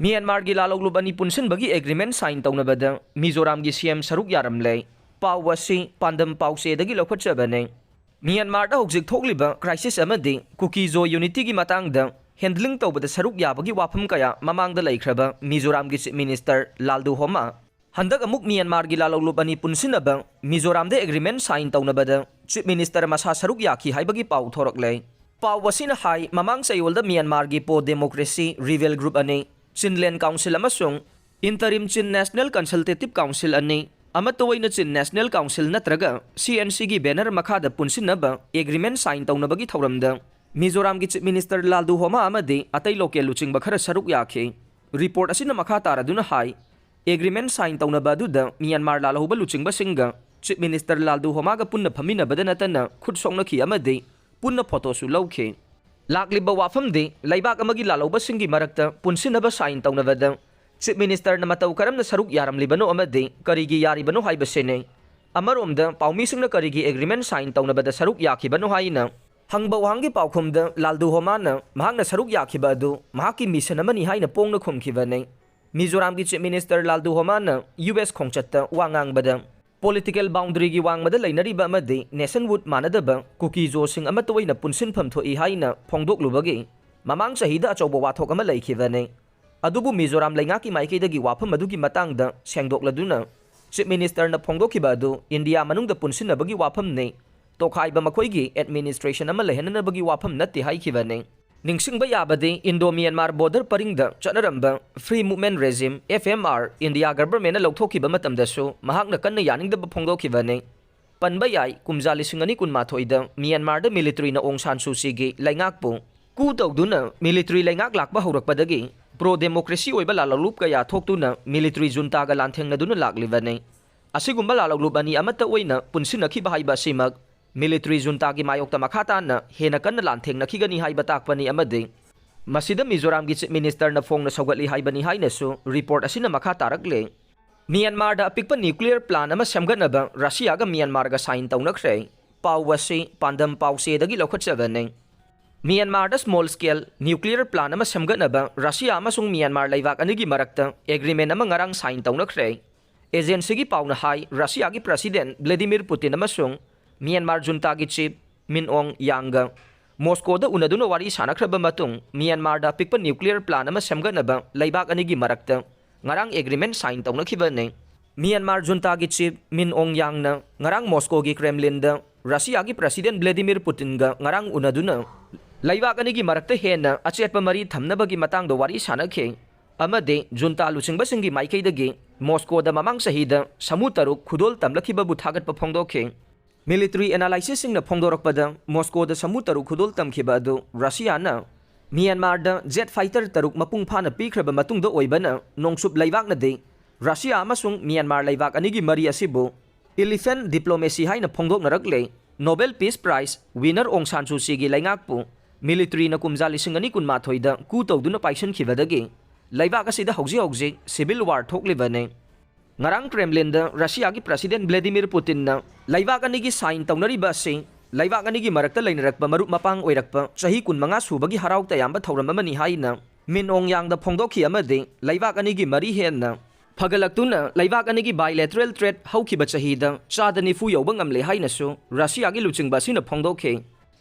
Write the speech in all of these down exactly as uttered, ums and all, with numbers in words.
ꯃ꯭ꯌꯥꯟꯃꯥꯔꯒꯤ ꯂꯥꯂꯧꯂꯨꯞ ꯑꯅꯤ ꯄꯨꯟꯁꯤꯟꯕꯒꯤ agreement sign ꯇꯧꯅꯕꯗ ꯃꯤꯖꯣꯔꯥꯝꯒꯤ ꯁꯤ M ꯁꯔꯨꯛ ꯌꯥꯔꯝꯂꯦ꯫ ꯄꯥꯎ ꯑꯁꯤ ꯄꯥꯟꯗꯝ ꯄꯥꯎꯆꯦꯗꯒꯤ ꯂꯧꯈꯠꯆꯕꯅꯤ꯫ ꯃ꯭ꯌꯥꯟꯃꯥꯔꯗ ꯍꯧꯖꯤꯛ ꯊꯣꯛꯂꯤꯕ ꯀ꯭ꯔꯥꯏꯁꯤꯁ ꯑꯃꯗꯤ ꯀꯨꯀꯤꯖꯣ ꯌꯨꯅꯤꯇꯤꯒꯤ ꯃꯇꯥꯡꯗ ꯍꯦꯟꯗꯂꯤꯡ ꯇꯧꯕꯗ ꯁꯔꯨꯛ ꯌꯥꯕꯒꯤ ꯋꯥꯐꯝ ꯀꯌꯥ ꯃꯃꯥꯡꯗ ꯂꯩꯈ꯭ꯔꯕ ꯃꯤꯖꯣꯔꯥꯝꯒꯤ ꯆꯤꯐ ꯃꯤꯅꯤꯁꯇꯔ ꯂꯥꯜꯗꯨ ꯍꯣꯃꯥ ꯍꯟꯗꯛ ꯑꯃꯨꯛ ꯃ꯭ꯌꯥꯟꯃꯥꯔꯒꯤ ꯂꯥꯂꯧꯂꯨꯞ ꯑꯅꯤ ꯄꯨꯟꯁꯤꯟꯅꯕ ꯃꯤꯖꯣꯔꯥꯝꯗ ꯑꯦꯒ꯭ꯔꯤꯃꯦꯟ ꯁꯥꯏꯟ ꯇꯧꯅꯕꯗ ꯆꯤꯐ ꯃꯤꯅꯤꯁꯇꯔ ꯃꯁꯥ ꯁꯔꯨꯛ ꯌꯥꯈꯤ ꯍꯥꯏꯕꯒꯤ ꯄꯥꯎ ꯊꯣꯔꯛꯂꯦ꯫ ꯄꯥꯎ ꯑꯁꯤꯅ ꯍꯥꯏ, ꯃꯃꯥꯡ ꯆꯌꯣꯜꯗ ꯃ꯭ꯌꯥꯟꯃꯥꯔꯒꯤ ꯄ꯭ꯔꯣ ꯗꯦꯃꯣꯀ꯭ꯔꯦꯁꯤ ꯔꯤꯕꯦꯜ ꯒ꯭ꯔꯨꯞ ꯑꯅꯤ, ꯆꯤꯟꯂꯦꯟ ꯀꯥꯎꯟꯁꯤꯜ ꯑꯃꯁꯨꯡ ꯏꯟꯇꯔꯤꯝ ꯆꯤꯟ ꯅꯦꯁꯅꯦꯜ ꯀꯟꯁꯜꯇꯦꯇꯤꯚ ꯀꯥꯎꯟꯁꯤꯜ ꯑꯅꯤ, ꯑꯃꯠꯇ ꯑꯣꯏꯅ ꯆꯤꯟ ꯅꯦꯁꯅꯦꯜ ꯀꯥꯎꯟꯁꯤꯜ ꯅꯠꯇ꯭ꯔꯒ ꯁꯤ ꯑꯦꯟ ꯁꯤꯒꯤ ꯕꯦꯅꯔ ꯃꯈꯥꯗ ꯄꯨꯟꯁꯤꯟꯅꯕ ꯑꯦꯒ꯭ꯔꯤꯃꯦꯟ ꯁꯥꯏꯟ ꯇꯧꯅꯕꯒꯤ ꯊꯧꯔꯝꯗ ꯃꯤꯖꯣꯔꯥꯝꯒꯤ ꯆꯤꯐ ꯃꯤꯅꯤꯁꯇꯔ ꯂꯥꯜꯗꯨ ꯍꯣꯃꯥ ꯑꯃꯗꯤ ꯑꯇꯩ ꯂꯣꯀꯦꯜ ꯂꯨꯆꯤꯡꯕ ꯈꯔ ꯁꯔꯨꯛ ꯌꯥꯈꯤ꯫ ꯔꯤꯄꯣꯔꯠ ꯑꯁꯤꯅ ꯃꯈꯥ ꯇꯥꯔꯗꯨꯅ ꯍꯥꯏ, ꯑꯦꯒ꯭ꯔꯤꯃꯦꯟ ꯁꯥꯏꯟ ꯇꯧꯅꯕ ꯑꯗꯨꯗ ꯃ꯭ꯌꯥꯟꯃꯥꯔ ꯂꯥꯜꯍꯧꯕ ꯂꯨꯆꯤꯡꯕꯁꯤꯡꯒ ꯆꯤꯐ ꯃꯤꯅꯤꯁꯇꯔ ꯂꯥꯜꯗꯨ ꯍꯣꯃꯥꯒ ꯄꯨꯟꯅ ꯐꯝꯃꯤꯟꯅꯕꯗ ꯅꯠꯇꯅ ꯈꯨꯠ ꯁꯣꯛꯅꯈꯤ ꯑꯃꯗꯤ ꯄꯨꯟꯅ ꯐꯣꯇꯣꯁꯨ ꯂꯧꯈꯤ꯫ ꯂꯥꯛꯂꯤꯕ ꯋꯥꯐꯝꯗꯤ ꯂꯩꯕꯥꯛ ꯑꯃꯒꯤ ꯂꯥꯜꯍꯧꯕꯁꯤꯡꯒꯤ ꯃꯔꯛꯇ ꯄꯨꯟꯁꯤꯟꯅꯕ ꯁꯥꯏꯟ ꯇꯧꯅꯕꯗ ꯆꯤꯐ ꯃꯤꯅꯤꯁꯇꯔꯅ ꯃꯇꯧ ꯀꯔꯝꯅ ꯁꯔꯨꯛ ꯌꯥꯔꯝꯂꯤꯕꯅꯣ ꯑꯃꯗꯤ ꯀꯔꯤꯒꯤ ꯌꯥꯔꯤꯕꯅꯣ ꯍꯥꯏꯕꯁꯤꯅꯤ꯫ ꯑꯃꯔꯣꯝꯗ ꯄꯥꯎꯃꯤꯁꯤꯡꯅ ꯀꯔꯤꯒꯤ ꯑꯦꯒ꯭ꯔꯤꯃꯦꯟ ꯁꯥꯏꯟ ꯇꯧꯅꯕꯗ ꯁꯔꯨꯛ ꯌꯥꯈꯤꯕꯅꯣ ꯍꯥꯏꯅ ꯍꯪꯕ ꯋꯥꯍꯪꯒꯤ ꯄꯥꯎꯈꯨꯝꯗ ꯂꯥꯜꯗꯨ ꯍꯣꯃꯥꯅ ꯃꯍꯥꯛꯅ ꯁꯔꯨꯛ ꯌꯥꯈꯤꯕ ꯑꯗꯨ ꯃꯍꯥꯛꯀꯤ ꯃꯤꯁꯟ ꯑꯃꯅꯤ ꯍꯥꯏꯅ ꯄꯣꯡꯅ ꯈꯨꯝꯈꯤꯕꯅꯤ꯫ ꯃꯤꯖꯣꯔꯥꯝꯒꯤ ꯆꯤꯐ ꯃꯤꯅꯤꯁꯇꯔ ꯂꯥꯜꯗꯨ ꯍꯣꯃꯥꯅ ꯌꯨ ꯑꯦꯁ ꯈꯣꯡꯆꯠꯇ ꯋꯥ ꯉꯥꯡꯕꯗ, ꯄꯣꯂꯤꯇꯤꯀꯦꯜ ꯕꯥꯎꯟꯗꯔꯤꯒꯤ ꯋꯥꯡꯃꯗ ꯂꯩꯅꯔꯤꯕ ꯑꯃꯗꯤ ꯅꯦꯁꯟꯍꯨꯗ ꯃꯥꯟꯅꯗꯕ ꯀꯨꯀꯤꯖꯣꯁꯤꯡ ꯑꯃꯠꯇ ꯑꯣꯏꯅ ꯄꯨꯟꯁꯤꯟꯐꯝ ꯊꯣꯛꯏ ꯍꯥꯏꯅ ꯐꯣꯡꯗꯣꯛꯂꯨꯕꯒꯤ ꯃꯃꯥꯡ ꯆꯍꯤꯗ ꯑꯆꯧꯕ ꯋꯥꯊꯣꯛ ꯑꯃ ꯂꯩꯈꯤꯕꯅꯤ꯫ ꯑꯗꯨꯕꯨ ꯃꯤꯖꯣꯔꯥꯝ ꯂꯩꯉꯥꯛꯀꯤ ꯃꯥꯏꯀꯩꯗꯒꯤ ꯋꯥꯐꯝ ꯑꯗꯨꯒꯤ ꯃꯇꯥꯡꯗ ꯁꯦꯡꯗꯣꯛꯂꯗꯨꯅ ꯆꯤꯐ ꯃꯤꯅꯤꯁꯇꯔꯅ ꯐꯣꯡꯗꯣꯛꯈꯤꯕ ꯑꯗꯨ ꯏꯟꯗꯤꯌꯥ ꯃꯅꯨꯡꯗ ꯄꯨꯟꯁꯤꯟꯅꯕꯒꯤ ꯋꯥꯐꯝꯅꯤ, ꯇꯣꯈꯥꯏꯕ ꯃꯈꯣꯏꯒꯤ ꯑꯦꯗꯃꯤꯅꯤꯁꯇ꯭ꯔꯦꯁꯟ ꯑꯃ ꯂꯩꯍꯟꯅꯅꯕꯒꯤ ꯋꯥꯐꯝ ꯅꯠꯇꯦ ꯍꯥꯏꯈꯤꯕꯅꯤ꯫ ꯅꯤꯡꯁꯤꯡꯕ ꯌꯥꯕꯗꯤ, ꯏꯟꯗꯣ ꯃ꯭ꯌꯥꯟꯃꯥꯔ ꯕꯣꯔꯗꯔ ꯄꯔꯤꯡꯗ ꯆꯠꯅꯔꯝꯕ free movement regime, F M R, India ꯒꯚꯔꯟꯃꯦꯟꯠꯅ ꯂꯧꯊꯣꯛꯈꯤꯕ ꯃꯇꯝꯗꯁꯨ ꯃꯍꯥꯛꯅ ꯀꯟꯅ ꯌꯥꯅꯤꯡꯗꯕ ꯐꯣꯡꯗꯣꯛꯈꯤꯕꯅꯤ꯫ ꯄꯟꯕ ꯌꯥꯏ, ꯀꯨꯝꯖꯥ ꯂꯤꯁꯤꯡ ꯑꯅꯤ ꯀꯨꯟꯃꯥꯊꯣꯏꯗ ꯃ꯭ꯌꯥꯟꯃꯥꯔꯗ ꯃꯤꯂꯤꯇꯔꯤꯅ ꯑꯣꯡ ꯁꯥꯟ ꯁꯨ ꯆꯤꯒꯤ ꯂꯩꯉꯥꯛꯄꯨ ꯀꯨ ꯇꯧꯗꯨꯅ ꯃꯤꯂꯤꯇꯔꯤ ꯂꯩꯉꯥꯛ ꯂꯥꯛꯄ ꯍꯧꯔꯛꯄꯗꯒꯤ ꯄ꯭ꯔꯣ ꯗꯦꯃꯣꯀ꯭ꯔꯦꯁꯤ ꯑꯣꯏꯕ ꯂꯥꯜꯍꯧꯂꯨꯞ ꯀꯌꯥ ꯊꯣꯛꯇꯨꯅ ꯃꯤꯂꯤꯇꯔꯤ ꯖꯨꯟꯇꯥꯒ ꯂꯥꯟꯊꯦꯡꯅꯗꯨꯅ ꯂꯥꯛꯂꯤꯕꯅꯤ꯫ ꯑꯁꯤꯒꯨꯝꯕ ꯂꯥꯜꯍꯧꯂꯨꯞ ꯑꯅꯤ ꯑꯃꯠꯇ ꯑꯣꯏꯅ ꯄꯨꯟꯁꯤꯟꯅꯈꯤꯕ ꯍꯥꯏꯕ ꯑꯁꯤꯃꯛ ꯃꯤꯂꯤꯇꯔꯤ ꯖꯨꯟꯇꯥꯒꯤ ꯃꯥꯌꯣꯛꯇ ꯃꯈꯥ ꯇꯥꯅ ꯍꯦꯟꯅ ꯀꯟꯅ ꯂꯥꯟꯊꯦꯡꯅꯈꯤꯒꯅꯤ ꯍꯥꯏꯕ ꯇꯥꯛꯄꯅꯤ ꯑꯃꯗꯤ ꯃꯁꯤꯗ ꯃꯤꯖꯣꯔꯥꯝꯒꯤ ꯆꯤꯐ ꯃꯤꯅꯤꯁꯇꯔꯅ ꯐꯣꯡꯅ ꯁꯧꯒꯠꯂꯤ ꯍꯥꯏꯕꯅꯤ ꯍꯥꯏꯅꯁꯨ ꯔꯤꯄꯣꯔꯠ ꯑꯁꯤꯅ ꯃꯈꯥ ꯇꯥꯔꯛꯂꯦ꯫ ꯃ꯭ꯌꯥꯟꯃꯥꯔꯗ ꯑꯄꯤꯛꯄ ꯅ꯭ꯌꯨꯀ꯭ꯂꯤꯌꯔ ꯄ꯭ꯂꯥꯟ ꯑꯃ ꯁꯦꯝꯒꯠꯅꯕ ꯔꯁꯤꯌꯥꯒ ꯃ꯭ꯌꯥꯟꯃꯥꯔꯒ ꯁꯥꯏꯟ ꯇꯧꯅꯈ꯭ꯔꯦ꯫ ꯄꯥꯎ ꯑꯁꯤ ꯄꯥꯟꯗꯝ ꯄꯥꯎꯆꯦꯗꯒꯤ ꯂꯧꯈꯠꯆꯕꯅꯤ꯫ ꯃ꯭ꯌꯥꯟꯃꯥꯔꯗ small scale nuclear plant ꯑꯃ ꯁꯦꯝꯒꯠꯅꯕ ꯔꯁꯤꯌꯥ ꯑꯃꯁꯨꯡ ꯃ꯭ꯌꯥꯟꯃꯥꯔ ꯂꯩꯕꯥꯛ ꯑꯅꯤꯒꯤ ꯃꯔꯛꯇ agreement ꯑꯃ ꯉꯔꯥꯡ sign ꯇꯧꯅꯈ꯭ꯔꯦ꯫ Agencyꯒꯤ ꯄꯥꯎꯅ ꯍꯥꯏ, ꯔꯁꯤꯌꯥꯒꯤ President Vladimir Putin ꯑꯃꯁꯨꯡ ꯃ꯭ꯌꯥꯟꯃꯥꯔ juntaꯒꯤ chief Min Aung Hlaingꯒ ꯃꯣꯁꯀꯣꯗ ꯎꯅꯗꯨꯅ ꯋꯥꯔꯤ ꯁꯥꯟꯅꯈ꯭ꯔꯕ ꯃꯇꯨꯡ, ꯃ꯭ꯌꯥꯟꯃꯥꯔꯗ ꯑꯄꯤꯛꯄ nuclear plant ꯑꯃ ꯁꯦꯝꯒꯠꯅꯕ ꯂꯩꯕꯥꯛ ꯑꯅꯤꯒꯤ ꯃꯔꯛꯇ ꯉꯔꯥꯡ agreement sign ꯇꯧꯅꯈꯤꯕꯅꯤ꯫ ꯃ꯭ꯌꯥꯟꯃꯥꯔ juntaꯒꯤ chief Min Aung Hlaingꯅ ꯉꯔꯥꯡ ꯃꯣꯁꯀꯣꯒꯤ Kremlinꯗ ꯔꯁꯤꯌꯥꯒꯤ President Vladimir Putinꯒ ꯉꯔꯥꯡ ꯎꯅꯗꯨꯅ ꯂꯩꯕꯥꯛ ꯑꯅꯤꯒꯤ ꯃꯔꯛꯇ ꯍꯦꯟꯅ ꯑꯆꯦꯠꯄ ꯃꯔꯤ ꯊꯝꯅꯕꯒꯤ ꯃꯇꯥꯡꯗ ꯋꯥꯔꯤ ꯁꯥꯅꯈꯤ ꯑꯃꯗꯤ junta ꯂꯨꯆꯤꯡꯕꯁꯤꯡꯒꯤ ꯃꯥꯏꯀꯩꯗꯒꯤ ꯃꯣꯁꯀꯣꯗ ꯃꯃꯥꯡ ꯆꯍꯤꯗ ꯁꯥꯃꯨ ꯇꯔꯨꯛ ꯈꯨꯗꯣꯜ ꯇꯝꯂꯛꯈꯤꯕꯕꯨ ꯊꯥꯒꯠꯄ ꯐꯣꯡꯗꯣꯛꯈꯤ꯫ Military analystꯁꯤꯡꯅ ꯐꯣꯡꯗꯣꯔꯛꯄꯗ, ꯃꯣꯁꯀꯣꯗ ꯁꯥꯃꯨ ꯇꯔꯨꯛ ꯈꯨꯗꯣꯜ ꯇꯝꯈꯤꯕ ꯑꯗꯨ ꯔꯁꯤꯌꯥꯅ ꯃ꯭ꯌꯥꯟꯃꯥꯔꯗ jet fighter ꯇꯔꯨꯛ ꯃꯄꯨꯡ ꯐꯥꯅ ꯄꯤꯈ꯭ꯔꯕ ꯃꯇꯨꯡꯗ ꯑꯣꯏꯕꯅ, ꯅꯣꯡꯆꯨꯞ ꯂꯩꯕꯥꯛꯅꯗꯤ ꯔꯁꯤꯌꯥ ꯑꯃꯁꯨꯡ ꯃ꯭ꯌꯥꯟꯃꯥꯔ ꯂꯩꯕꯥꯛ ꯑꯅꯤꯒꯤ ꯃꯔꯤ ꯑꯁꯤꯕꯨ elephant diplomacy ꯍꯥꯏꯅ ꯐꯣꯡꯗꯣꯛꯅꯔꯛꯂꯦ꯫ Nobel Peace Prize winner Aung San Suu Kyiꯒꯤ ꯂꯩꯉꯥꯛꯄꯨ militaryꯅ ꯀꯨꯝꯖꯥ ꯂꯤꯁꯤꯡ ꯑꯅꯤ ꯀꯨꯟꯃꯥꯊꯣꯏꯗ coup ꯇꯧꯗꯨꯅ ꯄꯥꯏꯁꯤꯟꯈꯤꯕꯗꯒꯤ ꯂꯩꯕꯥꯛ ꯑꯁꯤꯗ ꯍꯧꯖꯤꯛ ꯍꯧꯖꯤꯛ civil war ꯊꯣꯛꯂꯤꯕꯅꯤ꯫ ꯉꯔꯥꯡ Kremlinꯗ ꯔꯁꯤꯌꯥꯒꯤ President Vladimir Putinꯅ ꯂꯩꯕꯥꯛ ꯑꯅꯤꯒꯤ sign ꯇꯧꯅꯔꯤꯕ ꯑꯁꯤ ꯂꯩꯕꯥꯛ ꯑꯅꯤꯒꯤ ꯃꯔꯛꯇ ꯂꯩꯅꯔꯛꯄ ꯃꯔꯨꯞ ꯃꯄꯥꯡ ꯑꯣꯏꯔꯛꯄ ꯆꯍꯤ ꯀꯨꯟꯃꯉꯥ ꯁꯨꯕꯒꯤ ꯍꯔꯥꯎ ꯇꯌꯥꯝꯕ ꯊꯧꯔꯝ ꯑꯃꯅꯤ ꯍꯥꯏꯅ Min Aung Hlaingꯗ ꯐꯣꯡꯗꯣꯛꯈꯤ ꯑꯃꯗꯤ ꯂꯩꯕꯥꯛ ꯑꯅꯤꯒꯤ ꯃꯔꯤ ꯍꯦꯟꯅ ꯐꯒꯠꯂꯛꯇꯨꯅ ꯂꯩꯕꯥꯛ ꯑꯅꯤꯒꯤ bilateral trade ꯍꯧꯈꯤꯕ ꯆꯍꯤꯗ ꯆꯥꯗ ꯅꯤꯐꯨ ꯌꯧꯕ ꯉꯝꯂꯦ ꯍꯥꯏꯅꯁꯨ ꯔꯁꯤꯌꯥꯒꯤ ꯂꯨꯆꯤꯡꯕ ꯑꯁꯤꯅ ꯐꯣꯡꯗꯣꯛꯈꯤ꯫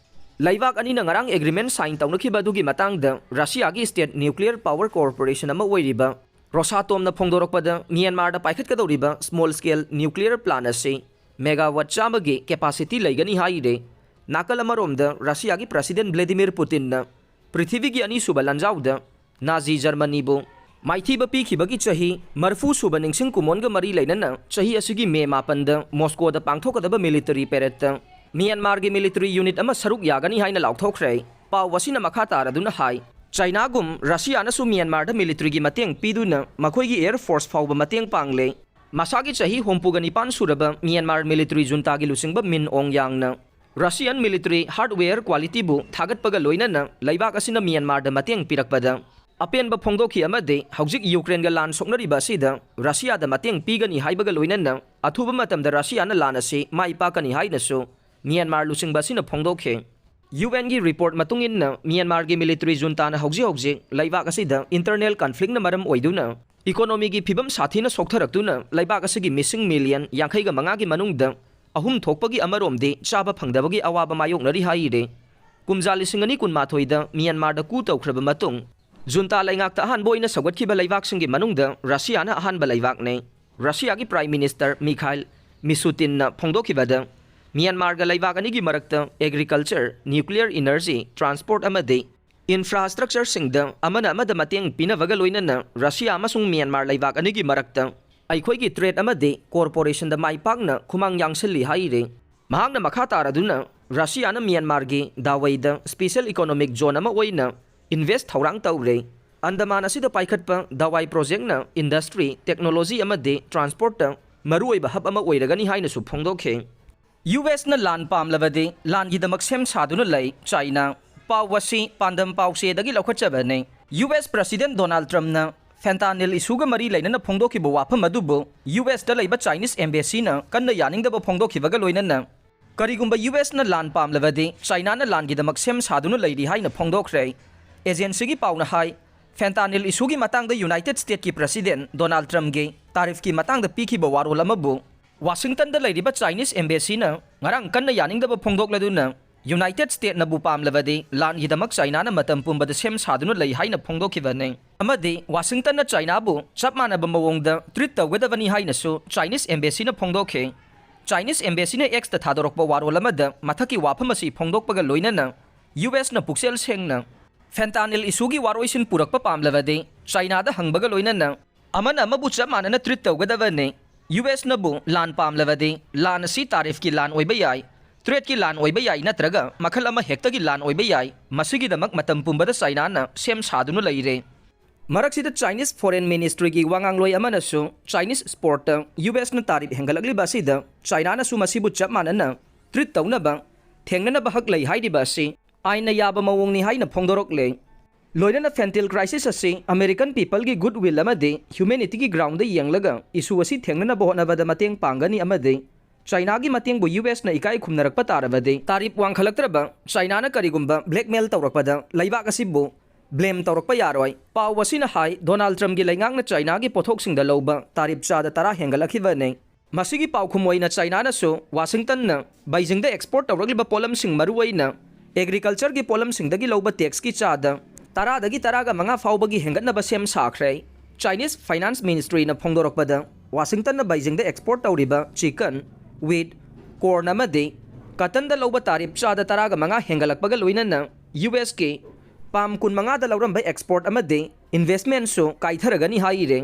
ꯂꯩꯕꯥꯛ ꯑꯅꯤꯅ ꯉꯔꯥꯡ agreement sign ꯇꯧꯅꯈꯤꯕ ꯑꯗꯨꯒꯤ ꯃꯇꯥꯡꯗ ꯔꯁꯤꯌꯥꯒꯤ state nuclear power corporation ꯑꯃ ꯑꯣꯏꯔꯤꯕ Rosatomꯅ ꯐꯣꯡꯗꯣꯔꯛꯄꯗ, ꯃ꯭ꯌꯥꯟꯃꯥꯔꯗ ꯄꯥꯏꯈꯠꯀꯗꯧꯔꯤꯕ small scale nuclear plant ꯑꯁꯤ megawatt ꯆꯥꯝꯃꯒꯤ capacity ꯂꯩꯒꯅꯤ ꯍꯥꯏꯔꯦ꯫ ꯅꯥꯀꯜ ꯑꯃꯔꯣꯝꯗ ꯔꯁꯤꯌꯥꯒꯤ President Vladimir Putinꯅ ꯄ꯭ꯔꯤꯊꯤꯕꯤꯒꯤ ꯑꯅꯤꯁꯨꯕ ꯂꯥꯟꯖꯥꯎꯗ ꯅꯥꯖꯤ ꯖꯔꯃꯅꯤꯕꯨ ꯃꯥꯏꯊꯤꯕ ꯄꯤꯈꯤꯕꯒꯤ ꯆꯍꯤ ꯃꯔꯤꯐꯨ ꯁꯨꯕ ꯅꯤꯡꯁꯤꯡ ꯀꯨꯝꯑꯣꯟꯒ ꯃꯔꯤ ꯂꯩꯅꯅ ꯆꯍꯤ ꯑꯁꯤꯒꯤ ꯃꯦ ꯃꯥꯄꯟꯗ ꯃꯣꯁꯀꯣꯗ ꯄꯥꯡꯊꯣꯛꯀꯗꯕ military paradeꯇ ꯃ꯭ꯌꯥꯟꯃꯥꯔꯒꯤ military unit ꯑꯃ ꯁꯔꯨꯛ ꯌꯥꯒꯅꯤ ꯍꯥꯏꯅ ꯂꯥꯎꯊꯣꯛꯈ꯭ꯔꯦ꯫ ꯄꯥꯎ ꯑꯁꯤꯅ ꯃꯈꯥ ꯇꯥꯔꯗꯨꯅ ꯍꯥꯏ, ꯆꯥꯏꯅꯥꯒꯨꯝ ꯔꯁꯤꯌꯥꯅꯁꯨ ꯃ꯭ꯌꯥꯟꯃꯥꯔꯗ militaryꯒꯤ ꯃꯇꯦꯡ ꯄꯤꯗꯨꯅ ꯃꯈꯣꯏꯒꯤ air force ꯐꯥꯎꯕ ꯃꯇꯦꯡ ꯄꯥꯡꯂꯦ꯫ ꯃꯁꯥꯒꯤ ꯆꯍꯤ ꯍꯨꯝꯐꯨꯒ ꯅꯤꯄꯥꯟ ꯁꯨꯔꯕ ꯃ꯭ꯌꯥꯟꯃꯥꯔ military juntaꯒꯤ ꯂꯨꯆꯤꯡꯕ Min Aung Hlaingꯅ Russian military hardware qualityꯕꯨ ꯊꯥꯒꯠꯄꯒ ꯂꯣꯏꯅꯅ ꯂꯩꯕꯥꯛ ꯑꯁꯤꯅ ꯃ꯭ꯌꯥꯟꯃꯥꯔꯗ ꯃꯇꯦꯡ ꯄꯤꯔꯛꯄꯗ ꯑꯄꯦꯟꯕ ꯐꯣꯡꯗꯣꯛꯈꯤ ꯑꯃꯗꯤ ꯍꯧꯖꯤꯛ ꯌꯨꯀ꯭ꯔꯦꯟꯒ ꯂꯥꯟ ꯁꯣꯛꯅꯔꯤꯕ ꯑꯁꯤꯗ ꯔꯁꯤꯌꯥꯗ ꯃꯇꯦꯡ ꯄꯤꯒꯅꯤ ꯍꯥꯏꯕꯒ ꯂꯣꯏꯅꯅ ꯑꯊꯨꯕ ꯃꯇꯝꯗ ꯔꯁꯤꯌꯥꯅ ꯂꯥꯟ ꯑꯁꯤ ꯃꯥꯏ ꯄꯥꯛꯀꯅꯤ ꯍꯥꯏꯅꯁꯨ ꯃ꯭ꯌꯥꯟꯃꯥꯔ ꯂꯨꯆꯤꯡꯕ ꯑꯁꯤꯅ ꯐꯣꯡꯗꯣꯛꯈꯤ꯫ UN ꯒꯤ report ꯃꯇꯨꯡ ꯏꯟꯅ, ꯃ꯭ꯌꯥꯟꯃꯥꯔꯒꯤ military junta ꯅ ꯍꯧꯖꯤꯛ ꯍꯧꯖꯤꯛ ꯂꯩꯕꯥꯛ ꯑꯁꯤꯗ internal conflict ꯅ ꯃꯔꯝ ꯑꯣꯏꯗꯨꯅ economy ꯒꯤ ꯐꯤꯕꯝ ꯁꯥꯊꯤꯅ ꯁꯣꯛꯊꯔꯛꯇꯨꯅ ꯂꯩꯕꯥꯛ ꯑꯁꯤꯒꯤ ꯃꯤꯁꯤꯡ million ꯌꯥꯡꯈꯩꯒ ꯃꯉꯥꯒꯤ ꯃꯅꯨꯡꯗ ꯑꯍꯨꯝ ꯊꯣꯛꯄꯒꯤ ꯑꯃꯔꯣꯝꯗꯤ ꯆꯥꯕ ꯐꯪꯗꯕꯒꯤ ꯑꯋꯥꯕ ꯃꯥꯌꯣꯛꯅꯔꯤ ꯍꯥꯏꯔꯤ꯫ ꯀꯨꯝꯖꯥ ꯂꯤꯁꯤꯡ ꯑꯅꯤ ꯀꯨꯟꯃꯥꯊꯣꯏꯗ ꯃ꯭ꯌꯥꯟꯃꯥꯔꯗ coup ꯇꯧꯈ꯭ꯔꯕ ꯃꯇꯨꯡ, junta ꯂꯩꯉꯥꯛꯇ ꯑꯍꯥꯟꯕ ꯑꯣꯏꯅ ꯁꯧꯒꯠꯈꯤꯕ ꯂꯩꯕꯥꯛꯁꯤꯡꯒꯤ ꯃꯅꯨꯡꯗ ꯔꯁꯤꯌꯥꯅ ꯑꯍꯥꯟꯕ ꯂꯩꯕꯥꯛꯅꯤ꯫ ꯔꯁꯤꯌꯥꯒꯤ Prime Minister Mikhail Mishustin ꯅ ꯐꯣꯡꯗꯣꯛꯈꯤꯕꯗ, ꯃ꯭ꯌꯥꯟꯃꯥꯔꯒ ꯂꯩꯕꯥꯛ ꯑꯅꯤꯒꯤ ꯃꯔꯛꯇ agriculture, nuclear energy, transport ꯑꯃꯗꯤ infrastructure ꯁꯤꯡꯗ ꯑꯃꯅ ꯑꯃꯗ ꯃꯇꯦꯡ ꯄꯤꯅꯕꯒ ꯂꯣꯏꯅꯅ ꯔꯁꯤꯌꯥ ꯑꯃꯁꯨꯡ ꯃ꯭ꯌꯥꯟꯃꯥꯔ ꯂꯩꯕꯥꯛ ꯑꯅꯤꯒꯤ ꯃꯔꯛꯇ ꯑꯩꯈꯣꯏꯒꯤ trade ꯑꯃꯗꯤ cooperation ꯗ ꯃꯥꯏ ꯄꯥꯛꯅ ꯈꯨꯃꯥꯡ ꯌꯥꯡꯁꯤꯜꯂꯤ ꯍꯥꯏꯔꯤ꯫ ꯃꯍꯥꯛꯅ ꯃꯈꯥ ꯇꯥꯔꯗꯨꯅ, ꯔꯁꯤꯌꯥꯅ ꯃ꯭ꯌꯥꯟꯃꯥꯔꯒꯤ ꯗꯥꯋꯩꯗ special economic zone ꯑꯃ ꯑꯣꯏꯅ invest ꯊꯧꯔꯥꯡ ꯇꯧꯔꯦ꯫ ꯑꯟꯗꯃꯥꯟ ꯑꯁꯤꯗ ꯄꯥꯏꯈꯠꯄ ꯗꯥꯋꯥꯏ project ꯅ industry, technology ꯑꯃꯗꯤ transport ꯇ ꯃꯔꯨꯑꯣꯏꯕ hub ꯑꯃ ꯑꯣꯏꯔꯒꯅꯤ ꯍꯥꯏꯅꯁꯨ ꯐꯣꯡꯗꯣꯛꯈꯤ꯫ US ꯅ ꯂꯥꯟ ꯄꯥꯝꯂꯕꯗꯤ ꯂꯥꯟꯒꯤꯗꯃꯛ ꯁꯦꯝ ꯁꯥꯗꯨꯅ ꯂꯩ ꯆꯥꯏꯅꯥ꯫ ꯄꯥꯎ ꯑꯁꯤ ꯄꯥꯟꯗꯝ ꯄꯥꯎꯆꯦꯗꯒꯤ ꯂꯧꯈꯠꯆꯕꯅꯤ꯫ US President Donald Trump ꯅ fentanyl issue ꯒ ꯃꯔꯤ ꯂꯩꯅꯅ ꯐꯣꯡꯗꯣꯛꯈꯤꯕ ꯋꯥꯐꯝ ꯑꯗꯨꯕꯨ US ꯇ ꯂꯩꯕ Chinese embassy ꯅ ꯀꯟꯅ ꯌꯥꯅꯤꯡꯗꯕ ꯐꯣꯡꯗꯣꯛꯈꯤꯕꯒ ꯂꯣꯏꯅꯅ, ꯀꯔꯤꯒꯨꯝꯕ US ꯅ ꯂꯥꯟ ꯄꯥꯝꯂꯕꯗꯤ ꯆꯥꯏꯅꯥꯅ ꯂꯥꯟꯒꯤꯗꯃꯛ ꯁꯦꯝ ꯁꯥꯗꯨꯅ ꯂꯩꯔꯤ ꯍꯥꯏꯅ ꯐꯣꯡꯗꯣꯛꯈ꯭ꯔꯦ꯫ Agency ꯒꯤ ꯄꯥꯎꯅ ꯍꯥꯏ, fentanyl issue ꯒꯤ ꯃꯇꯥꯡꯗ United States ꯀꯤ President Donald Trump ꯒꯤ tariff ꯀꯤ ꯃꯇꯥꯡꯗ ꯄꯤꯈꯤꯕ ꯋꯥꯔꯣꯜ ꯑꯃꯕꯨ Washington ꯗ ꯂꯩꯔꯤꯕ Chinese embassy ꯅ ꯉꯔꯥꯡ ꯀꯟꯅ ꯌꯥꯅꯤꯡꯗꯕ ꯐꯣꯡꯗꯣꯛꯂꯗꯨꯅ, United States ꯅꯕꯨ ꯄꯥꯝꯂꯕꯗꯤ ꯂꯥꯟꯒꯤꯗꯃꯛ ꯆꯥꯏꯅꯥꯅ ꯃꯇꯝ ꯄꯨꯝꯕꯗ ꯁꯦꯝ ꯁꯥꯗꯨꯅ ꯂꯩ ꯍꯥꯏꯅ ꯐꯣꯡꯗꯣꯛꯈꯤꯕꯅꯤ꯫ ꯑꯃꯗꯤ Washington ꯅ ꯆꯥꯏꯅꯥꯕꯨ ꯆꯞ ꯃꯥꯟꯅꯕ ꯃꯑꯣꯡꯗ treat ꯇꯧꯒꯗꯕꯅꯤ ꯍꯥꯏꯅꯁꯨ Chinese embassy ꯅ ꯐꯣꯡꯗꯣꯛꯈꯤ꯫ Chinese embassy ꯅ X ꯇ ꯊꯥꯗꯣꯔꯛꯄ ꯋꯥꯔꯣꯜ ꯑꯃꯗ ꯃꯊꯛꯀꯤ ꯋꯥꯐꯝ ꯑꯁꯤ ꯐꯣꯡꯗꯣꯛꯄꯒ ꯂꯣꯏꯅꯅ, US ꯅ ꯄꯨꯛꯆꯦꯜ ꯁꯦꯡꯅ fentanyl issue ꯒꯤ ꯋꯥꯔꯣꯏꯁꯤꯟ ꯄꯨꯔꯛꯄ ꯄꯥꯝꯂꯕꯗꯤ ꯆꯥꯏꯅꯥꯗ ꯍꯪꯕꯒ ꯂꯣꯏꯅꯅ ꯑꯃꯅ ꯑꯃꯕꯨ ꯆꯞ ꯃꯥꯟꯅꯅ treat ꯇꯧꯒꯗꯕꯅꯤ꯫ US ꯅꯕꯨ ꯂꯥꯟ ꯄꯥꯝꯂꯕꯗꯤ ꯂꯥꯟ ꯑꯁꯤ tariff ꯀꯤ ꯂꯥꯟ ꯑꯣꯏꯕ ꯌꯥꯏ, trade ꯀꯤ ꯂꯥꯟ ꯑꯣꯏꯕ ꯌꯥꯏ, ꯅꯠꯇ꯭ꯔꯒ ꯃꯈꯜ ꯑꯃ ꯍꯦꯛꯇꯒꯤ ꯂꯥꯟ ꯑꯣꯏꯕ ꯌꯥꯏ꯫ ꯃꯁꯤꯒꯤꯗꯃꯛ ꯃꯇꯝ ꯄꯨꯝꯕꯗ ꯆꯥꯏꯅꯥꯅ ꯁꯦꯝ ꯁꯥꯗꯨꯅ ꯂꯩꯔꯦ꯫ ꯃꯔꯛꯁꯤꯗ Chinese Foreign Ministry ꯒꯤ ꯋꯥꯉꯥꯡꯂꯣꯏ ꯑꯃꯅꯁꯨ Chinese export ꯇ US ꯅ tariff ꯍꯦꯟꯒꯠꯂꯛꯂꯤꯕ ꯑꯁꯤꯗ ꯆꯥꯏꯅꯥꯅꯁꯨ ꯃꯁꯤꯕꯨ ꯆꯞ ꯃꯥꯟꯅꯅ treat ꯇꯧꯅꯕ ꯊꯦꯡꯅꯅꯕ ꯍꯛ ꯂꯩ ꯍꯥꯏꯔꯤꯕ ꯑꯁꯤ ꯑꯥꯏꯟꯅ ꯌꯥꯕ ꯃꯑꯣꯡꯅꯤ ꯍꯥꯏꯅ ꯐꯣꯡꯗꯣꯔꯛꯂꯦ꯫ ꯂꯣꯏꯅꯅ fentanyl crisis ꯑꯁꯤ American people ꯒꯤ goodwill ꯑꯃꯗꯤ humanity ꯒꯤ ground ꯗ ꯌꯦꯡꯂꯒ issue ꯑꯁꯤ ꯊꯦꯡꯅꯅꯕ ꯍꯣꯠꯅꯕꯗ ꯃꯇꯦꯡ ꯄꯥꯡꯒꯅꯤ ꯑꯃꯗꯤ ꯆꯥꯏꯅꯥꯒꯤ ꯃꯇꯦꯡꯕꯨ ꯌꯨ ꯑꯦꯁꯅ ꯏꯀꯥꯏ ꯈꯨꯝꯅꯔꯛꯄ ꯇꯥꯔꯕꯗꯤ, ꯇꯥꯔꯤꯐ ꯋꯥꯡꯈꯠꯂꯛꯇ꯭ꯔꯕ ꯆꯥꯏꯅꯥꯅ ꯀꯔꯤꯒꯨꯝꯕ ꯕ꯭ꯂꯦꯛꯃꯦꯜ ꯇꯧꯔꯛꯄꯗ ꯂꯩꯕꯥꯛ ꯑꯁꯤꯕꯨ ꯕ꯭ꯂꯦꯝ ꯇꯧꯔꯛꯄ ꯌꯥꯔꯣꯏ꯫ ꯄꯥꯎ ꯑꯁꯤꯅ ꯍꯥꯏ, ꯗꯣꯅꯥꯜꯗ ꯇ꯭ꯔꯝꯞꯀꯤ ꯂꯩꯉꯥꯛꯅ ꯆꯥꯏꯅꯥꯒꯤ ꯄꯣꯠꯊꯣꯛꯁꯤꯡꯗ ꯂꯧꯕ ꯇꯥꯔꯤꯐ ꯆꯥꯗ ꯇꯔꯥ ꯍꯦꯟꯒꯠꯂꯛꯈꯤꯕꯅꯤ꯫ ꯃꯁꯤꯒꯤ ꯄꯥꯎꯈꯨꯝ ꯑꯣꯏꯅ ꯆꯥꯏꯅꯥꯅꯁꯨ ꯋꯥꯁꯤꯡꯇꯟꯅ ꯕꯩꯖꯤꯡꯗ ꯑꯦꯛꯁꯄꯣꯔꯠ ꯇꯧꯔꯛꯂꯤꯕ ꯄꯣꯠꯂꯝꯁꯤꯡ, ꯃꯔꯨꯑꯣꯏꯅ ꯑꯦꯒ꯭ꯔꯤꯀꯜꯆꯔꯒꯤ ꯄꯣꯠꯂꯝꯁꯤꯡꯗꯒꯤ ꯂꯧꯕ ꯇꯦꯛꯁꯀꯤ ꯆꯥꯗ ꯇꯔꯥꯗꯒꯤ ꯇꯔꯥꯒ ꯃꯉꯥ ꯐꯥꯎꯕꯒꯤ ꯍꯦꯟꯒꯠꯅꯕ ꯁꯦꯝ ꯁꯥꯈ꯭ꯔꯦ꯫ ꯆꯥꯏꯅꯤꯁ ꯐꯥꯏꯅꯥꯟꯁ ꯃꯤꯅꯤꯁꯇ꯭ꯔꯤꯅ ꯐꯣꯡꯗꯣꯔꯛꯄꯗ, ꯋꯥꯁꯤꯡꯇꯟꯅ ꯕꯩꯖꯤꯡꯗ ꯑꯦꯛꯁꯄꯣꯔꯠ ꯇꯧꯔꯤꯕ ꯆꯤꯀꯟ, ꯋꯤꯠ, ꯀꯣꯔꯟ ꯑꯃꯗꯤ ꯀꯇꯟꯗ ꯂꯧꯕ ꯇꯥꯔꯤꯐ ꯆꯥꯗ ꯇꯔꯥꯒ ꯃꯉꯥ ꯍꯦꯟꯒꯠꯂꯛꯄꯒ ꯂꯣꯏꯅꯅ ꯌꯨ ꯑꯦꯁꯀꯤ ꯄꯥꯝ ꯀꯨꯟꯃꯉꯥꯗ ꯂꯧꯔꯝꯕ ꯑꯦꯛꯁꯄꯣꯔꯠ ꯑꯃꯗꯤ ꯏꯟꯚꯦꯁ꯭ꯠꯃꯦꯟꯠꯁꯨ ꯀꯥꯏꯊꯔꯒꯅꯤ ꯍꯥꯏꯔꯦ꯫